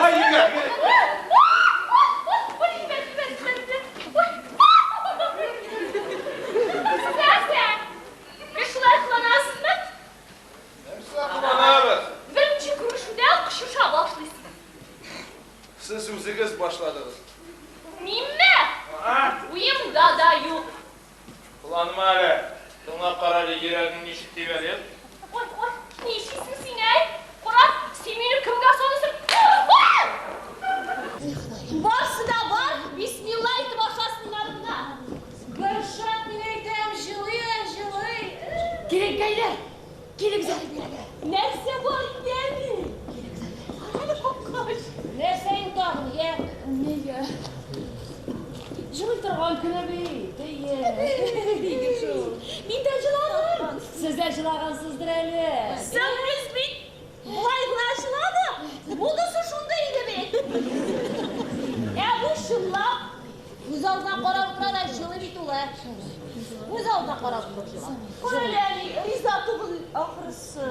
Ай, егет! Нәрсә? Кешеләр кыланасызмы? Нәрсә кыланабыз? Беренче күрешүдә үк кочыша башлыйсыз. Сез үзегез башладыгыз. Минме? Уемда да юк. Кыланма әле. Тыңлап кара әле, йөрәгең ничек тибә әле. Ой, ой, ни эшлисең син, әй? Кара, син мине кемгә саныйсың? Барсы да бар, бисмилла итеп ашасыннар гына. Гөлшат, мин әйтәм, җылый да җылый. Киленкәйләр, килегез әле бирегә. Нәрсә бар инде, әни? Килегез әле. Кара әле капкач. Нәрсә инде тагын, йә? Нигә? Җылый торган көне бит, әйе. Шул. Мин дә җыладым. Сез дә җылагансыздыр әле. Соң без бит болай гына җыладык. Монысы шундый иде бит. Ә бу чынлап Күз алдына карап утыра да җылый бит ул, ә. Күз алдына карап утырып җылый. Кара әле, әни, риза түгел ахрысы.